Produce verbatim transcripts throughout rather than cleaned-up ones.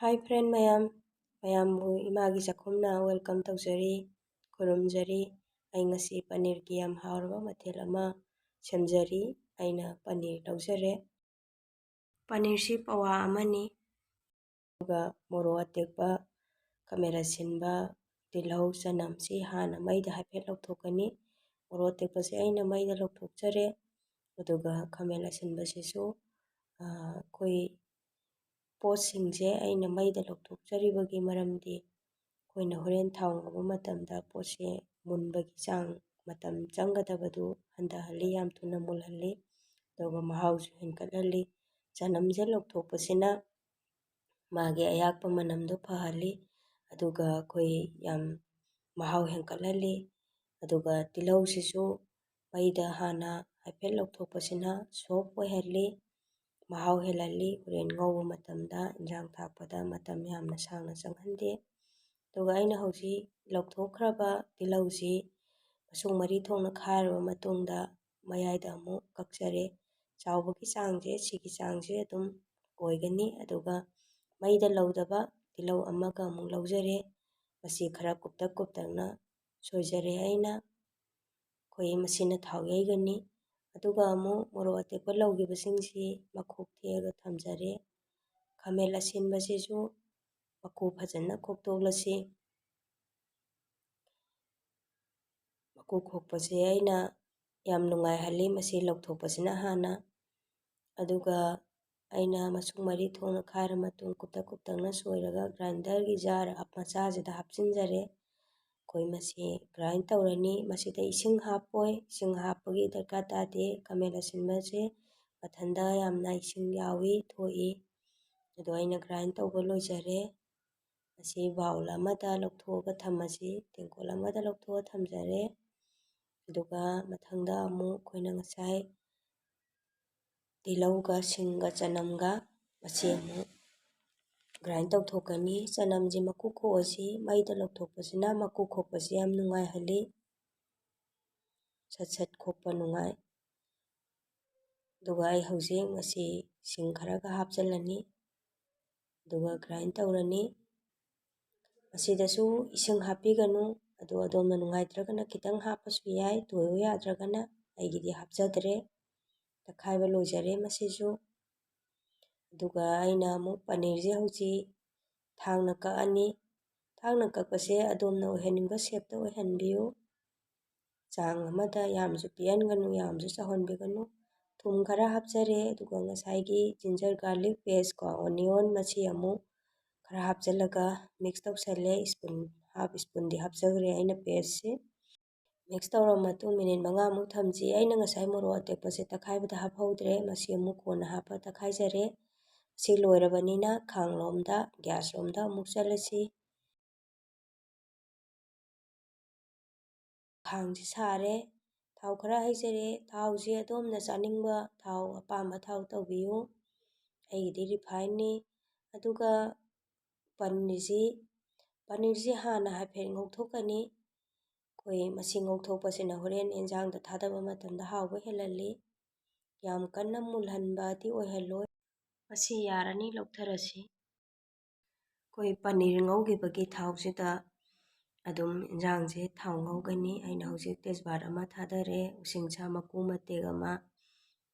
Hi friend ꯃꯌꯥꯝ, ꯃꯌꯥꯝꯕꯨ ꯏꯃꯥꯒꯤ ꯆꯥꯛꯈꯨꯝꯅ welcome ꯇꯧꯖꯔꯤ, ꯈꯨꯔꯨꯝꯖꯔꯤ꯫ ꯑꯩ ꯉꯁꯤ ꯄꯅꯤꯔꯒꯤ ꯌꯥꯝ ꯍꯥꯎꯔꯕ ꯃꯊꯦꯜ ꯑꯃ ꯁꯦꯝꯖꯔꯤ꯫ ꯑꯩꯅ ꯄꯅꯤꯔ ꯂꯧꯖꯔꯦ꯫ ꯄꯅꯤꯔꯁꯤ ꯄꯋꯥ ꯑꯃꯅꯤ꯫ ꯑꯗꯨꯒ ꯃꯣꯔꯣꯛ ꯑꯇꯦꯛꯄ, ꯈꯥꯃꯦꯟ ꯑꯁꯤꯟꯕ, ꯇꯤꯜꯍꯧ, ꯆꯅꯝꯁꯤ ꯍꯥꯟꯅ ꯃꯩꯗ ꯍꯥꯏꯐꯦꯠ ꯂꯧꯊꯣꯛꯀꯅꯤ꯫ ꯃꯣꯔꯣꯛ ꯑꯇꯦꯛꯄꯁꯦ ꯑꯩꯅ ꯃꯩꯗ ꯂꯧꯊꯣꯛꯆꯔꯦ꯫ ꯑꯗꯨꯒ ꯈꯥꯃꯦꯟ ꯑꯁꯤꯟꯕꯁꯤꯁꯨ, ꯑꯩꯈꯣꯏ ꯄꯣꯠꯁꯤꯡꯁꯦ ꯑꯩꯅ ꯃꯩꯗ ꯂꯧꯊꯣꯛꯆꯔꯤꯕꯒꯤ ꯃꯔꯝꯗꯤ ꯑꯩꯈꯣꯏꯅ ꯍꯣꯔꯦꯟ ꯊꯥꯎ ꯉꯧꯕ ꯃꯇꯝꯗ ꯄꯣꯠꯁꯦ ꯃꯨꯟꯕꯒꯤ ꯆꯥꯡ, ꯃꯇꯝ ꯆꯪꯒꯗꯕꯗꯨ ꯍꯟꯊꯍꯜꯂꯤ, ꯌꯥꯝ ꯊꯨꯅ ꯃꯨꯜꯍꯜꯂꯤ꯫ ꯑꯗꯨꯒ ꯃꯍꯥꯎꯁꯨ ꯍꯦꯟꯒꯠꯍꯜꯂꯤ꯫ ꯆꯅꯝꯁꯦ ꯂꯧꯊꯣꯛꯄꯁꯤꯅ ꯃꯥꯒꯤ ꯑꯌꯥꯛꯄ ꯃꯅꯝꯗꯣ ꯐꯍꯜꯂꯤ꯫ ꯑꯗꯨꯒ ꯑꯩꯈꯣꯏ ꯌꯥꯝ ꯃꯍꯥꯎ ꯍꯦꯟꯒꯠꯍꯜꯂꯤ꯫ ꯑꯗꯨꯒ ꯇꯤꯜꯍꯧꯁꯤꯁꯨ ꯃꯩꯗ ꯍꯥꯟꯅ ꯍꯥꯏꯐꯦꯠ ꯂꯧꯊꯣꯛꯄꯁꯤꯅ soft ꯑꯣꯏꯍꯜꯂꯤ, ꯃꯍꯥꯎ ꯍꯦꯜꯍꯜꯂꯤ꯫ ꯍꯣꯔꯦꯟ ꯉꯧꯕ ꯃꯇꯝꯗ, ꯏꯟꯖꯥꯡ ꯊꯥꯛꯄꯗ ꯃꯇꯝ ꯌꯥꯝꯅ ꯁꯥꯡꯅ ꯆꯪꯍꯟꯗꯦ꯫ ꯑꯗꯨꯒ ꯑꯩꯅ ꯍꯧꯖꯤꯛ ꯂꯧꯊꯣꯛꯈ꯭ꯔꯕ ꯇꯤꯜꯍꯧꯁꯤ ꯃꯁꯨꯡ ꯃꯔꯤ ꯊꯣꯛꯅ ꯈꯥꯏꯔꯕ ꯃꯇꯨꯡꯗ, ꯃꯌꯥꯏꯗ ꯑꯃꯨꯛ ꯀꯛꯆꯔꯦ꯫ ꯆꯥꯎꯕꯒꯤ ꯆꯥꯡꯁꯦ, ꯁꯤꯒꯤ ꯆꯥꯡꯁꯦ ꯑꯗꯨꯝ ꯑꯣꯏꯒꯅꯤ꯫ ꯑꯗꯨꯒ ꯃꯩꯗ ꯂꯧꯗꯕ ꯇꯤꯜꯍꯧ ꯑꯃꯒ ꯑꯃꯨꯛ ꯂꯧꯖꯔꯦ꯫ ꯃꯁꯤ ꯈꯔ ꯀꯨꯞꯇꯛ ꯀꯨꯞꯇꯛꯅ ꯁꯣꯏꯖꯔꯦ ꯑꯩꯅ꯫ ꯑꯩꯈꯣꯏ ꯃꯁꯤꯅ ꯊꯥꯎ ꯌꯩꯒꯅꯤ꯫ ꯑꯗꯨꯒ ꯑꯃꯨꯛ ꯃꯣꯔꯣꯛ ꯑꯇꯦꯛꯄ ꯂꯧꯈꯤꯕꯁꯤꯡꯁꯤ ꯃꯈꯣꯛ ꯊꯦꯛꯑꯒ ꯊꯝꯖꯔꯦ꯫ ꯈꯥꯃꯦꯟ ꯑꯁꯤꯟꯕꯁꯤꯁꯨ ꯃꯀꯨ ꯐꯖꯅ ꯈꯣꯛꯇꯣꯛꯂꯁꯤ꯫ ꯃꯀꯨ ꯈꯣꯛꯄꯁꯦ ꯑꯩꯅ ꯌꯥꯝ ꯅꯨꯡꯉꯥꯏꯍꯜꯂꯤ, ꯃꯁꯤ ꯂꯧꯊꯣꯛꯄꯁꯤꯅ ꯍꯥꯟꯅ꯫ ꯑꯗꯨꯒ ꯑꯩꯅ ꯃꯁꯨꯡ ꯃꯔꯤ ꯊꯣꯛꯅ ꯈꯥꯏꯔ ꯃꯇꯨꯡ, ꯀꯨꯞꯇꯛ ꯀꯨꯞꯇꯛꯅ ꯁꯣꯏꯔꯒ grinderꯒꯤ jar ꯃꯆꯥꯁꯤꯗ ꯍꯥꯞꯆꯤꯟꯖꯔꯦ꯫ ꯑꯩꯈꯣꯏ ꯃꯁꯤ grind ꯇꯧꯔꯅꯤ꯫ ꯃꯁꯤꯗ ꯏꯁꯤꯡ ꯍꯥꯞꯄꯣꯏ, ꯏꯁꯤꯡ ꯍꯥꯞꯄꯒꯤ ꯗꯔꯀꯥꯔ ꯇꯥꯗꯦ꯫ ꯈꯥꯃꯦꯟ ꯑꯁꯤꯟꯕꯁꯦ ꯃꯊꯟꯇ ꯌꯥꯝꯅ ꯏꯁꯤꯡ ꯌꯥꯎꯏ, ꯊꯣꯛꯏ꯫ ꯑꯗꯣ ꯑꯩꯅ grind ꯇꯧꯕ ꯂꯣꯏꯖꯔꯦ꯫ ꯃꯁꯤ bowl ꯑꯃꯗ ꯂꯧꯊꯣꯛꯑꯒ ꯊꯝꯃꯁꯤ꯫ ꯇꯦꯡꯀꯣꯠ ꯑꯃꯗ ꯂꯧꯊꯣꯛꯑ ꯊꯝꯖꯔꯦ꯫ ꯑꯗꯨꯒ ꯃꯊꯪꯗ ꯑꯃꯨꯛ ꯑꯩꯈꯣꯏꯅ ꯉꯁꯥꯏ ꯇꯤꯜꯍꯧꯒ, ꯁꯤꯡꯒ, ꯆꯅꯝꯒ ꯃꯁꯤ ꯑꯃꯨꯛ grind ꯇꯧꯊꯣꯛꯀꯅꯤ꯫ ꯆꯅꯝꯁꯤ ꯃꯀꯨ ꯈꯣꯛꯑꯁꯤ꯫ ꯃꯩꯗ ꯂꯧꯊꯣꯛꯄꯁꯤꯅ ꯃꯀꯨ ꯈꯣꯛꯄꯁꯤ ꯌꯥꯝ ꯅꯨꯡꯉꯥꯏꯍꯜꯂꯤ, ꯁꯠ ꯁꯠ ꯈꯣꯛꯄ ꯅꯨꯡꯉꯥꯏ꯫ ꯑꯗꯨꯒ ꯑꯩ ꯍꯧꯖꯤꯛ ꯃꯁꯤ ꯁꯤꯡ ꯈꯔꯒ ꯍꯥꯞꯆꯤꯜꯂꯅꯤ꯫ ꯑꯗꯨꯒ grind ꯇꯧꯔꯅꯤ꯫ ꯃꯁꯤꯗꯁꯨ ꯏꯁꯤꯡ ꯍꯥꯞꯄꯤꯒꯅꯨ꯫ ꯑꯗꯣ ꯑꯗꯣꯝꯅ ꯅꯨꯡꯉꯥꯏꯇ꯭ꯔꯒꯅ ꯈꯤꯇꯪ ꯍꯥꯞꯄꯁꯨ ꯌꯥꯏ, ꯇꯣꯏꯌꯣ ꯌꯥꯗ꯭ꯔꯒꯅ꯫ ꯑꯩꯒꯤꯗꯤ ꯍꯥꯞꯆꯗ꯭ꯔꯦ꯫ ꯇꯛꯈꯥꯏꯕ ꯂꯣꯏꯖꯔꯦ ꯃꯁꯤꯁꯨ꯫ ꯑꯗꯨꯒ ꯑꯩꯅ ꯑꯃꯨꯛ ꯄꯅꯤꯔꯁꯦ ꯍꯧꯖꯤꯛ ꯊꯥꯡꯅ ꯀꯛꯑꯅꯤ꯫ ꯊꯥꯡꯅ ꯀꯛꯄꯁꯦ ꯑꯗꯣꯝꯅ ꯑꯣꯏꯍꯟꯅꯤꯡꯕ shapeꯇ ꯑꯣꯏꯍꯟꯕꯤꯌꯨ꯫ ꯆꯥꯡ ꯑꯃꯗ ꯌꯥꯝꯁꯨ ꯄꯤꯛꯍꯟꯒꯅꯨ, ꯌꯥꯝꯁꯨ ꯆꯥꯎꯍꯟꯕꯤꯒꯅꯨ꯫ ꯊꯨꯝ ꯈꯔ ꯍꯥꯞꯆꯔꯦ, ꯑꯗꯨꯒ ꯉꯁꯥꯏꯒꯤ ginger garlic paste ꯀꯣ, onion, ꯃꯁꯤ ꯑꯃꯨꯛ ꯈꯔ ꯍꯥꯞꯆꯤꯜꯂꯒ mix ꯇꯧꯁꯜꯂꯦ꯫ Spoon, half spoonꯗꯤ ꯍꯥꯞꯆꯈ꯭ꯔꯦ ꯑꯩꯅ pasteꯁꯦ꯫ Mix ꯇꯧꯔꯕ ꯃꯇꯨꯡ minute ꯃꯉꯥꯃꯨꯛ ꯊꯝꯁꯤ꯫ ꯑꯩꯅ ꯉꯁꯥꯏ ꯃꯣꯔꯣꯛ ꯑꯇꯦꯛꯄꯁꯦ ꯇꯛꯈꯥꯏꯕꯗ ꯍꯥꯞꯍꯧꯗ꯭ꯔꯦ, ꯃꯁꯤ ꯑꯃꯨꯛ ꯀꯣꯟꯅ ꯍꯥꯞꯄ ꯇꯛꯈꯥꯏꯖꯔꯦ꯫ ꯁꯤ ꯂꯣꯏꯔꯕꯅꯤꯅ ꯈꯥꯡꯂꯣꯝꯗ, gasꯂꯣꯝꯗ ꯑꯃꯨꯛ ꯆꯠꯂꯁꯤ꯫ ꯈꯥꯡꯁꯤ ꯁꯥꯔꯦ, ꯊꯥꯎ ꯈꯔ ꯍꯩꯖꯔꯦ꯫ ꯊꯥꯎꯁꯤ ꯑꯗꯣꯝꯅ ꯆꯥꯅꯤꯡꯕ ꯊꯥꯎ, ꯑꯄꯥꯝꯕ ꯊꯥꯎ ꯇꯧꯕꯤꯌꯨ꯫ ꯑꯩꯒꯤꯗꯤ refineꯅꯤ꯫ ꯑꯗꯨꯒ ꯄꯅꯤꯔꯁꯤ, ꯄꯅꯤꯔꯁꯤ ꯍꯥꯟꯅ ꯍꯥꯏꯐꯦꯠ ꯉꯧꯊꯣꯛꯀꯅꯤ꯫ ꯑꯩꯈꯣꯏ ꯃꯁꯤ ꯉꯧꯊꯣꯛꯄꯁꯤꯅ ꯍꯣꯔꯦꯟ ꯏꯟꯖꯥꯡꯗ ꯊꯥꯗꯕ ꯃꯇꯝꯗ ꯍꯥꯎꯕ ꯍꯦꯜꯍꯜꯂꯤ꯫ ꯌꯥꯝ ꯀꯟꯅ ꯃꯨꯜꯍꯟꯕꯗꯤ ꯑꯣꯏꯍꯜꯂꯣꯏ꯫ ꯃꯁꯤ ꯌꯥꯔꯅꯤ, ꯂꯧꯊꯔꯁꯤ꯫ ꯑꯩꯈꯣꯏ ꯄꯅꯤꯔ ꯉꯧꯈꯤꯕꯒꯤ ꯊꯥꯎꯁꯤꯗ ꯑꯗꯨꯝ ꯏꯟꯖꯥꯡꯁꯦ ꯊꯥꯎ ꯉꯧꯒꯅꯤ꯫ ꯑꯩꯅ ꯍꯧꯖꯤꯛ ꯇꯦꯖꯄꯥꯠ ꯑꯃ ꯊꯥꯗꯔꯦ, ꯎꯁꯤꯡꯁꯥ ꯃꯀꯨ ꯃꯇꯦꯛ ꯑꯃ,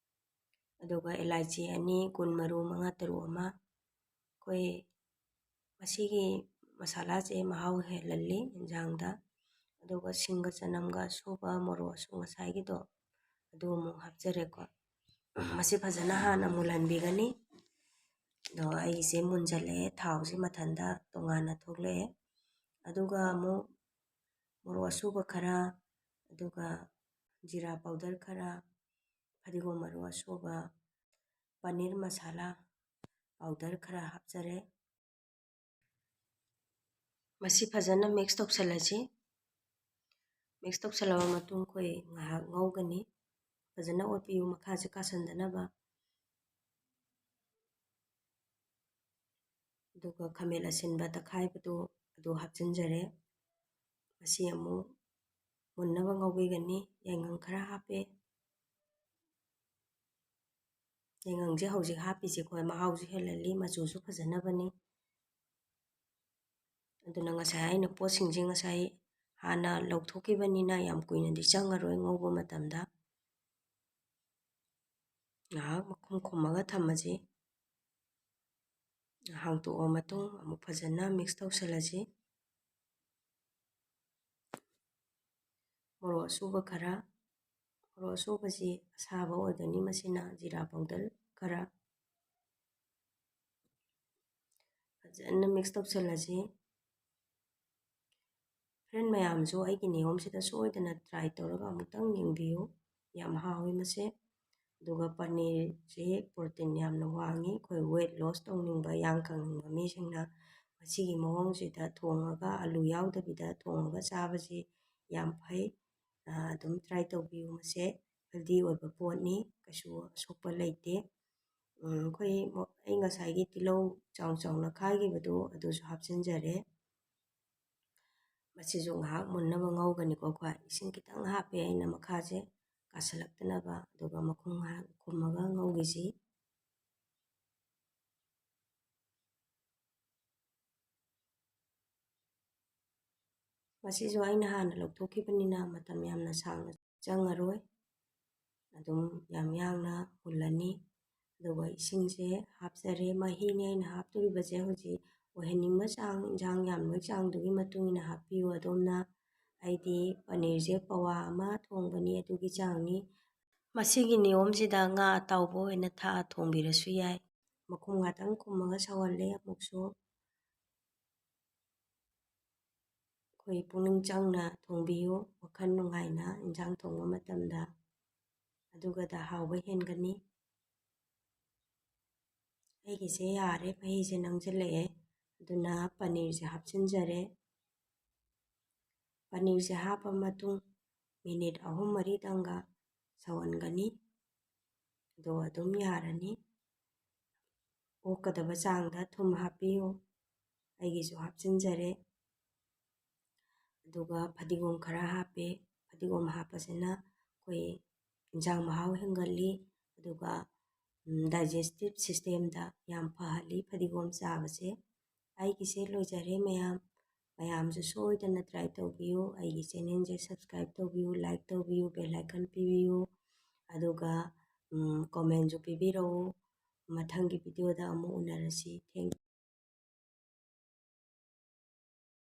ꯑꯗꯨꯒ ꯏꯂꯥꯏꯆꯤ ꯑꯅꯤ, ꯒꯨꯟ ꯃꯔꯨ ꯃꯉꯥ ꯇꯔꯨꯛ ꯑꯃ꯫ ꯑꯩꯈꯣꯏ ꯃꯁꯤꯒꯤ ꯃꯁꯥꯂꯥꯁꯦ ꯃꯍꯥꯎ ꯍꯦꯜꯍꯜꯂꯤ ꯏꯟꯖꯥꯡꯗ꯫ ꯑꯗꯨꯒ ꯁꯤꯡꯒ ꯆꯅꯝꯒ ꯑꯁꯨꯕ ꯃꯣꯔꯣꯛ ꯑꯁꯨ ꯉꯁꯥꯏꯒꯤꯗꯣ, ꯑꯗꯨ ꯑꯃꯨꯛ ꯍꯥꯞꯆꯔꯦꯀꯣ꯫ ꯃꯁꯤ ꯐꯖꯅ ꯍꯥꯟꯅ ꯃꯨꯜꯍꯟꯕꯤꯒꯅꯤ꯫ ꯑꯗꯣ ꯑꯩꯁꯦ ꯃꯨꯟꯖꯜꯂꯛꯑꯦ, ꯊꯥꯎꯁꯦ ꯃꯊꯟꯇ ꯇꯣꯉꯥꯟꯅ ꯊꯣꯛꯂꯛꯑꯦ꯫ ꯑꯗꯨꯒ ꯑꯃꯨꯛ ꯃꯣꯔꯣꯛ ꯑꯁꯨꯕ ꯈꯔ, ꯑꯗꯨꯒ ꯖꯤꯔꯥ powder ꯈꯔ, ꯐꯗꯤꯒꯣꯝ ꯃꯔꯨ ꯑꯁꯨꯕ, ꯄꯅꯤꯔ ꯃꯁꯥꯂꯥ powder ꯈꯔ ꯍꯥꯞꯆꯔꯦ꯫ ꯃꯁꯤ ꯐꯖꯅ mix ꯇꯧꯁꯜꯂꯁꯤ꯫ Mix ꯇꯧꯁꯜꯂꯕ ꯃꯇꯨꯡ ꯑꯩꯈꯣꯏ ꯉꯥꯏꯍꯥꯛ ꯉꯧꯒꯅꯤ꯫ ꯐꯖꯅ ꯑꯣꯠꯄꯤꯌꯨ ꯃꯈꯥꯁꯦ ꯀꯥꯁꯟꯗꯅꯕ꯫ ꯑꯗꯨꯒ ꯈꯥꯃꯦꯟ ꯑꯁꯤꯟꯕ ꯇꯛꯈꯥꯏꯕꯗꯨ ꯑꯗꯨ ꯍꯥꯞꯆꯤꯟꯖꯔꯦ꯫ ꯃꯁꯤ ꯑꯃꯨꯛ ꯃꯨꯟꯅꯕ ꯉꯧꯕꯤꯒꯅꯤ꯫ ꯌꯥꯏꯉꯪ ꯈꯔ ꯍꯥꯞꯄꯦ꯫ ꯌꯥꯏꯉꯪꯁꯦ ꯍꯧꯖꯤꯛ ꯍꯥꯞꯄꯤꯁꯦ ꯑꯩꯈꯣꯏ ꯃꯍꯥꯎꯁꯨ ꯍꯦꯜꯍꯜꯂꯤ, ꯃꯆꯨꯁꯨ ꯐꯖꯅꯕꯅꯤ꯫ ꯑꯗꯨꯅ ꯉꯁꯥꯏ ꯑꯩꯅ ꯄꯣꯠꯁꯤꯡꯁꯦ ꯉꯁꯥꯏ ꯍꯥꯟꯅ ꯂꯧꯊꯣꯛꯈꯤꯕꯅꯤꯅ ꯌꯥꯝ ꯀꯨꯏꯅꯗꯤ ꯆꯪꯉꯔꯣꯏ ꯉꯧꯕ ꯃꯇꯝꯗ꯫ ꯉꯥꯏꯍꯥꯛ ꯃꯈꯨꯝ ꯈꯨꯝꯃꯒ ꯊꯝꯃꯁꯤ꯫ ꯍꯥꯡꯇꯣꯛꯑ ꯃꯇꯨꯡ ꯑꯃꯨꯛ ꯐꯖꯅ mix ꯇꯧꯁꯜꯂꯁꯤ꯫ ꯃꯣꯔꯣꯛ ꯑꯁꯨꯕ ꯈꯔ, ꯃꯣꯔꯣꯛ ꯑꯁꯨꯕꯁꯤ ꯑꯁꯥꯕ ꯑꯣꯏꯒꯅꯤ, ꯃꯁꯤꯅ ꯖꯤꯔꯥ powder ꯈꯔ꯫ ꯐꯖꯅ mix ꯇꯧꯁꯜꯂꯁꯤ꯫ Friend ꯃꯌꯥꯝꯁꯨ ꯑꯩꯒꯤ ꯅꯤꯌꯣꯝꯁꯤꯗ ꯁꯣꯏꯗꯅ try ꯇꯧꯔꯒ ꯑꯃꯨꯛꯇꯪ ꯌꯦꯡꯕꯤꯌꯨ꯫ ꯌꯥꯝ ꯍꯥꯎꯏ ꯃꯁꯦ꯫ ꯑꯗꯨꯒ ꯄꯅꯤꯔꯁꯤ protein ꯌꯥꯝꯅ ꯋꯥꯡꯉꯤ꯫ ꯑꯩꯈꯣꯏ weight loss ꯇꯧꯅꯤꯡꯕ, ꯌꯥꯡ ꯀꯪꯅꯤꯡꯕ ꯃꯤꯁꯤꯡꯅ ꯃꯁꯤꯒꯤ ꯃꯑꯣꯡꯁꯤꯗ ꯊꯣꯡꯉꯒ, ꯑꯂꯨ ꯌꯥꯎꯗꯕꯤꯗ ꯊꯣꯡꯉꯒ ꯆꯥꯕꯁꯤ ꯌꯥꯝ ꯐꯩ꯫ ꯑ, ꯑꯗꯨꯝ try ꯇꯧꯕꯤꯌꯨ꯫ ꯃꯁꯦ healthy ꯑꯣꯏꯕ ꯄꯣꯠꯅꯤ, ꯀꯩꯁꯨ ꯑꯁꯣꯛꯄ ꯂꯩꯇꯦ꯫ ꯎꯝ, ꯑꯩꯈꯣꯏ ꯃꯣ-, ꯑꯩ ꯉꯁꯥꯏꯒꯤ ꯇꯤꯜꯍꯧ ꯆꯥꯎ ꯆꯥꯎꯅ ꯈꯥꯏꯈꯤꯕꯗꯨ ꯑꯗꯨꯁꯨ ꯍꯥꯞꯆꯤꯟꯖꯔꯦ꯫ ꯃꯁꯤꯁꯨ ꯉꯥꯏꯍꯥꯛ ꯃꯨꯟꯅꯕ ꯉꯧꯒꯅꯤꯀꯣ ꯑꯩꯈꯣꯏ꯫ ꯏꯁꯤꯡ ꯈꯤꯇꯪ ꯍꯥꯞꯄꯦ ꯑꯩꯅ ꯃꯈꯥꯁꯦ ꯀꯥꯁꯤꯜꯂꯛꯇꯅꯕ, ꯑꯗꯨꯒ ꯃꯈꯨꯝ ꯉꯥꯏꯍꯥꯛ ꯈꯨꯝꯃꯒ ꯉꯧꯈꯤꯁꯤ꯫ ꯃꯁꯤꯁꯨ ꯑꯩꯅ ꯍꯥꯟꯅ ꯂꯧꯊꯣꯛꯈꯤꯕꯅꯤꯅ ꯃꯇꯝ ꯌꯥꯝꯅ ꯁꯥꯡꯅ ꯆꯪꯉꯔꯣꯏ꯫ ꯑꯗꯨꯝ ꯌꯥꯝ ꯌꯥꯡꯅ ꯃꯨꯜꯂꯅꯤ꯫ ꯑꯗꯨꯒ ꯏꯁꯤꯡꯁꯦ ꯍꯥꯞꯆꯔꯦ꯫ ꯃꯍꯤꯅꯦ ꯑꯩꯅ ꯍꯥꯞꯇꯣꯔꯤꯕꯁꯦ ꯍꯧꯖꯤꯛ ꯑꯣꯏꯍꯟꯅꯤꯡꯕ ꯆꯥꯡ, ꯏꯟꯁꯥꯡ ꯌꯥꯝꯕꯒꯤ ꯆꯥꯡꯗꯨꯒꯤ ꯃꯇꯨꯡ ꯏꯟꯅ ꯍꯥꯞꯄꯤꯌꯨ ꯑꯗꯣꯝꯅ꯫ ꯑꯩꯗꯤ ꯄꯅꯤꯔꯁꯦ ꯄꯋꯥ ꯑꯃ ꯊꯣꯡꯕꯅꯤ, ꯑꯗꯨꯒꯤ ꯆꯥꯡꯅꯤ꯫ ꯃꯁꯤꯒꯤ ꯅꯤꯌꯣꯝꯁꯤꯗ ꯉꯥ ꯑꯇꯥꯎꯕ ꯑꯣꯏꯅ ꯊꯥꯛꯑ ꯊꯣꯡꯕꯤꯔꯁꯨ ꯌꯥꯏ꯫ ꯃꯈꯨꯝ ꯉꯥꯛꯇꯪ ꯈꯨꯝꯃꯒ ꯁꯧꯍꯜꯂꯦ ꯑꯃꯨꯛꯁꯨ꯫ ꯑꯩꯈꯣꯏ ꯄꯨꯛꯅꯤꯡ ꯆꯪꯅ ꯊꯣꯡꯕꯤꯌꯨ, ꯋꯥꯈꯜ ꯅꯨꯡꯉꯥꯏꯅ ꯏꯟꯁꯥꯡ ꯊꯣꯡꯕ ꯃꯇꯝꯗ, ꯑꯗꯨꯒꯗ ꯍꯥꯎꯕ ꯍꯦꯟꯒꯅꯤ꯫ ꯑꯩꯒꯤꯁꯦ ꯌꯥꯔꯦ, ꯃꯍꯤꯁꯦ ꯅꯪꯁꯤꯜꯂꯛꯑꯦ, ꯑꯗꯨꯅ ꯄꯅꯤꯔꯁꯦ ꯍꯥꯞꯆꯤꯟꯖꯔꯦ꯫ ꯄꯅꯤꯔꯁꯦ ꯍꯥꯞꯄ ꯃꯇꯨꯡ ꯃꯤꯅꯤꯠ ꯑꯍꯨꯝ ꯃꯔꯤꯗꯪꯒ ꯁꯧꯍꯟꯒꯅꯤ꯫ ꯑꯗꯨꯒ ꯑꯗꯨꯝ ꯌꯥꯔꯅꯤ꯫ ꯑꯣꯛꯀꯗꯕ ꯆꯥꯡꯗ ꯊꯨꯝ ꯍꯥꯞꯄꯤꯌꯨ꯫ ꯑꯩꯒꯤꯁꯨ ꯍꯥꯞꯆꯤꯟꯖꯔꯦ꯫ ꯑꯗꯨꯒ ꯐꯗꯤꯒꯣꯝ ꯈꯔ ꯍꯥꯞꯄꯦ꯫ ꯐꯗꯤꯒꯣꯝ ꯍꯥꯞꯄꯁꯤꯅ ꯑꯩꯈꯣꯏ ꯏꯟꯁꯥꯡ ꯃꯍꯥꯎ ꯍꯦꯟꯒꯠꯂꯤ꯫ ꯑꯗꯨꯒ digestive systemꯗ ꯌꯥꯝ ꯐꯍꯜꯂꯤ ꯐꯗꯤꯒꯣꯝ ꯆꯥꯕꯁꯦ꯫ ꯑꯩꯒꯤꯁꯦ ꯂꯣꯏꯖꯔꯦ ꯃꯌꯥꯝ꯫ ꯃꯌꯥꯝꯁꯨ ꯁꯣꯏꯗꯅ try ꯇꯧꯕꯤꯌꯨ꯫ ꯑꯩꯒꯤ channelꯁꯦ subscribe ꯇꯧꯕꯤꯌꯨ, like ꯇꯧꯕꯤꯌꯨ, bell icon ꯄꯤꯕꯤꯌꯨ, ꯑꯗꯨꯒ commentꯁꯨ ꯄꯤꯕꯤꯔꯛꯎ꯫ ꯃꯊꯪꯒꯤ videoꯗ ꯑꯃꯨꯛ ꯎꯅꯔꯁꯤ꯫ Thank you꯫